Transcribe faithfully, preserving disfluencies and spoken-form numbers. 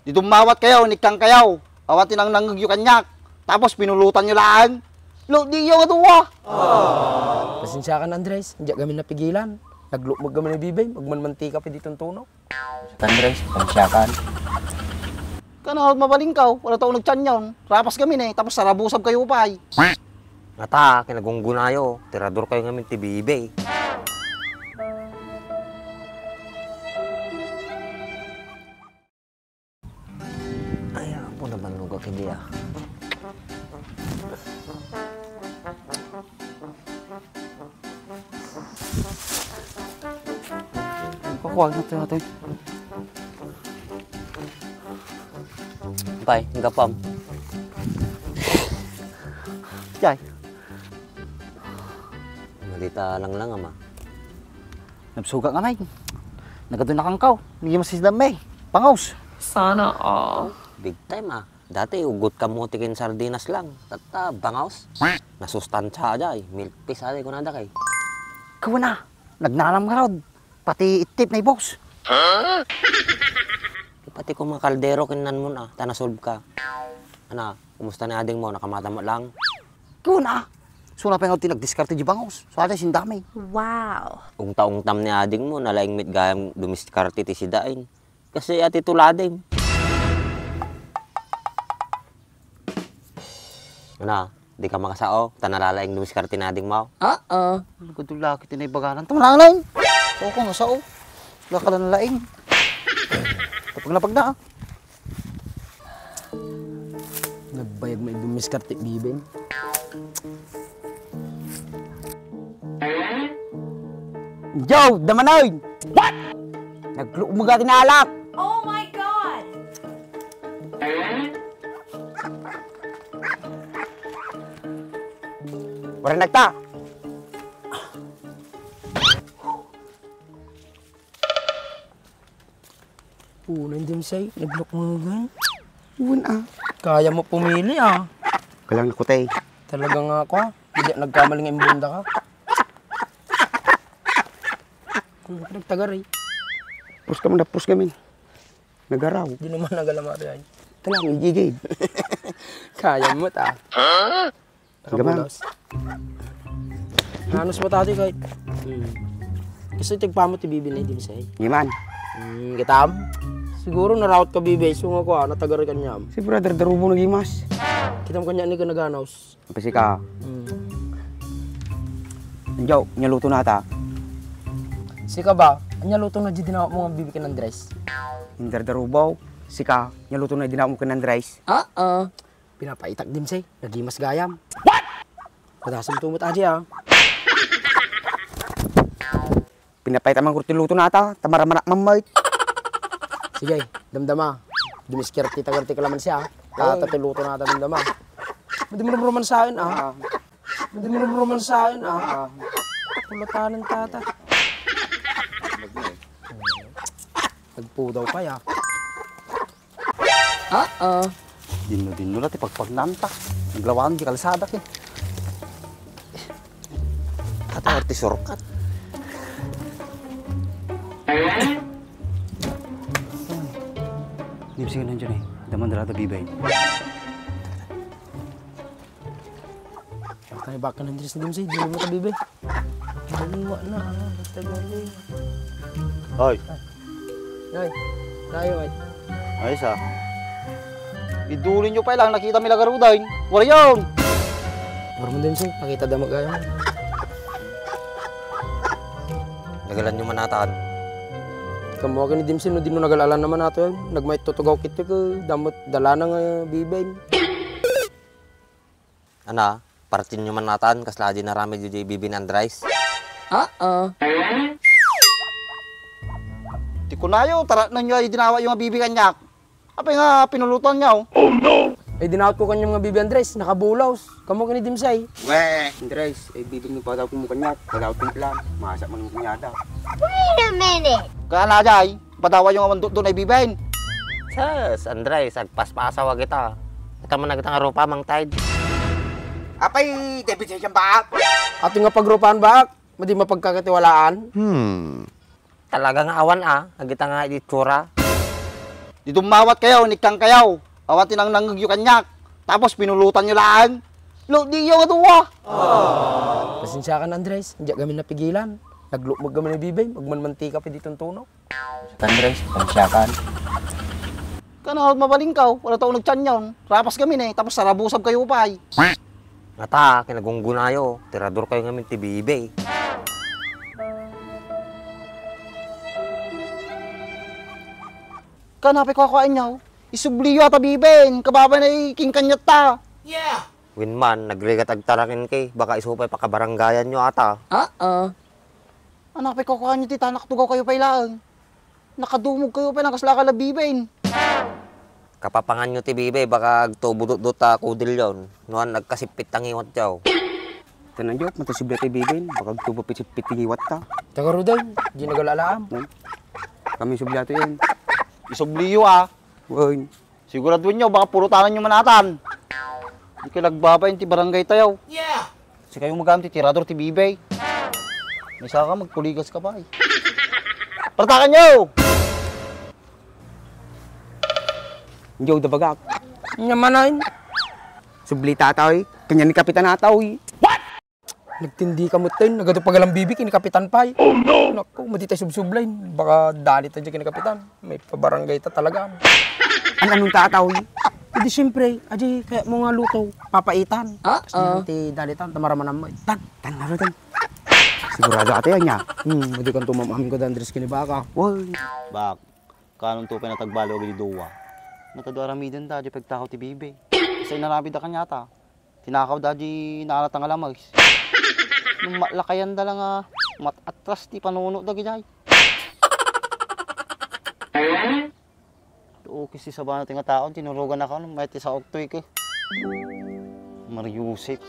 Di dummawat kayo, nikkan kayo. Awan ti nangnangngegyo kaniak. Tapos pinulutan nyo laeng. Lo, di iyo nga duwa. Pasensiakan, Andres. Diak gamin napigilan. Naglukmeg gamin ni Bibay. Magmanmantika pa di tuntuno. Andres, pasensiakan. Kano, mabalin kaw. Wala tao nagtianyon. Rapas gamin eh. Tapos sarabusab kayo pay. Ngata, kinagunggunayo. Tirador kayo ngamin ti Bibay. Ay, apo, nabannog a kidi, ah. Kakuha na tayo, atoy. Pay, ang gapam. Jay. Malita lang lang, ama. Nabsuga nga, Nay. Nagadu na kangkaw. Hindi masis dami. Pangaws. Sana all. Big time, ah. Dati, ugot kamote ken sardinas lang. Tatta, bangaws. Nasustansya aja, eh. Milk tea, sa kunada kay. Kawan na. Nagnalam nga rod. Pati itip na ibos. Pati ko mga kaldero ken nanmon, ah. Ta nasolve ka. Ana, kumusta ni ading mo? Nakamata mo lang? Kuna, suna pa nga ti nagdiskarte di bangos. So, ada sindami. Wow. Ungta-ungtam ni ading mo, nalaing met gayam dumiskarte ti sidain. Kasi ati tuladim. Ana, di ka makasao, ta nalalaing dumiskarte ni ading mo. Oo. Nagdulaki ti naibaganan. Tama na, Nay. Sao ko nga sao. Wala ka lang laing. Kapag napagda, ah. Nagbayag mo idum miskarte, Bibing. Joe, damanoy! What? Naglukmeg a tinalak! Oh my God! Wala nagta! Unay, Dimsay, naglukmugan. Uwan, ah. Kaya mo pumili, ah. Kalang nakutay. Talaga nga ako, ah. Hindi nagkamali nga imbunda ka. Ano ka nagtagar, eh? Pus ka man, pus kami. Nagaraw. Di naman nagalamari, ay. Kalang, igigid. Kaya mo, ta. Nakabulos. Nanos mo tadi kay. Hmm. Kasi tigpamo ti bibi na, Dimsay. Giman. Hmm, kitam? Siguro narawat ka, bibi. Isu nga ko, ah, natagar kaniam. Si brother, darubo na gimas. Kitam kanya ni ka naganos. Apa sika? Hmm. Anjaw, nya luto na ta. Sika ba? Anya luto na di dinawat mo nga bibi ken Andres? Indardarubaw, sika, nya luto na dinawat mo ken Andres? Oo. Pinapaitak, Dimsay. Nagimas gayam. What? Padasam tumot adi, ah. Pinapaitak man kurti luto nata, ta maramanak mamait. Sige, damdama. Dumiskerte ti tagar ti kalamansi, ah. Ta, ta ti luto nata, damdama. Madi mo rumruman saen, ah. Madi mo rumruman saen, ah. Pulatanan tata. Nagpudaw pa, ya. Oo. Dinno-dinno la ti pagpagnanta. Naglawan di kalsada, eh. Ato, arti surkat. Dimsay, nandiyan, eh. Daman dala ta bibay. Tayo baka ng Diyos na Dimsay, di mo tabi, be. Luma na, ah, basta galing. Hoy. Ay, tayo, ay. Ayos, ah. Idulin nyo pa lang, nakita mi lagarudain. Wala yun! Wala mo, Dimsay, pakita da mag-ayaw. Nagalan nyo manatan. Kamu akin ni Dimsay, no, di mo nagalalan naman ato yan. Nagmait tutugaw kito ko, damot dalana nga bibay. Ana, partin nyo manatan, kasla di naramid di bibi ni Andres. Oo. Ti kunayo, taratnan nyo ay dinawa yung bibi kanyak. Apay nga pinulutan nyo? Oh, no! Ay, dinawat ko kanyang nga bibi, Andres, nakabulaws. Kamo kani Dimsay. Weh, Andres, ay bibi ni padaw ko mo kanyak. Padaw ko lang. Masa man yung kunyada. Wait a minute! Kaya na, Jay. Padawa yung awan doon ay biben. Sas, Andres, agpaspasaw a kita. Kita man na kita nga rupa, Mang Tide. Apay, David sa siyang baak? Ato nga pagrupahan baak, madi mapagkakatiwalaan. Hmm. Talaga nga awan, ah, agita nga itsura. Di dummawat kayo, nikkan kayo. Awan ti nangnangngegyo kaniak. Tapos pinulotan nyo laeng. Lo, di yo nga duwa. Pasensiakan, Andres. Diak gamin napigilan. Naglukmeg gamin ni Bibay. Magmanmantika pa di tuntuno. Andres, pasensiakan. Kano, mabalin kaw. Wala tao nagtianyon. Rapas gamin eh. Tapos sarabusab kayo pay. Ngata, kinagunggunayo. Tirador kayo ngamin ti Bibay. Kano, pay kukuaanyo. Isubliyo ata Bibay. Kababa na ikinkanyat ta. Wen man, nagrigat agtaraken kay, baka isu pay pakabaranggayan nyo ata. Oo. Anak, pay kukuaanyo ti tanak tugaw kayo pay laeng. Nakadumog kayo pay, nakaslaka la Bibay. Kapapangan nyo ti Bibay, baka agtubo dutdot ta kudil yon. Nuan, nagkasippit ta ngiwat yaw. Tanan diyo, matasubli ti Bibay, baka agtubo pit-, pit-, ngiwat ta. Taga Roday, di nagalalaam. Hmm? Kami subli ato yan. Isubliyo, ah. Wen. Siguraduenyo, baka purutanan nyo man atan. Di kayo nagbabain ti barangay tayo. Yeah! Si kayo magamit ti tirador ti Bibay. May saka magkuligas ka pa eh. Partakan nyo! Hindi ako dabagak. Nyamanain. Subli tataw eh. Kanya ni Kapitan Ataw eh. Nagtindi ka met tayo, nagadu pa galang Bibay ken ni Kapitan pay. Oh, no! Naku, madi tayo subsublain. Baka dalit tayo ken ni Kapitan. May pabarangay ta talaga. An-anong tataw, eh? Edi siyempre, adi kaya mo nga luto, papaitan. Ah, Tapos ah. Ti dalitan, tamaraman mo. Tan, tan, naro tan. Sigurado ata yan niya. Hmm, madi kang tumamam ko, Andres, kinibaka. Woy. Bak, kanon to pay natagbalog di duwa. Natado aramiden ta, di pagtakaw ti Bibay. Sa inaramid da kanyata. Tinakaw da di naanatan nga lames. Nung matlakayan da lang nga mat-atras ti panuno da giday. Tuukis ti sabana ti nga taon, tinurugan ako, nung may ti sa oktoy ko. Mariusip.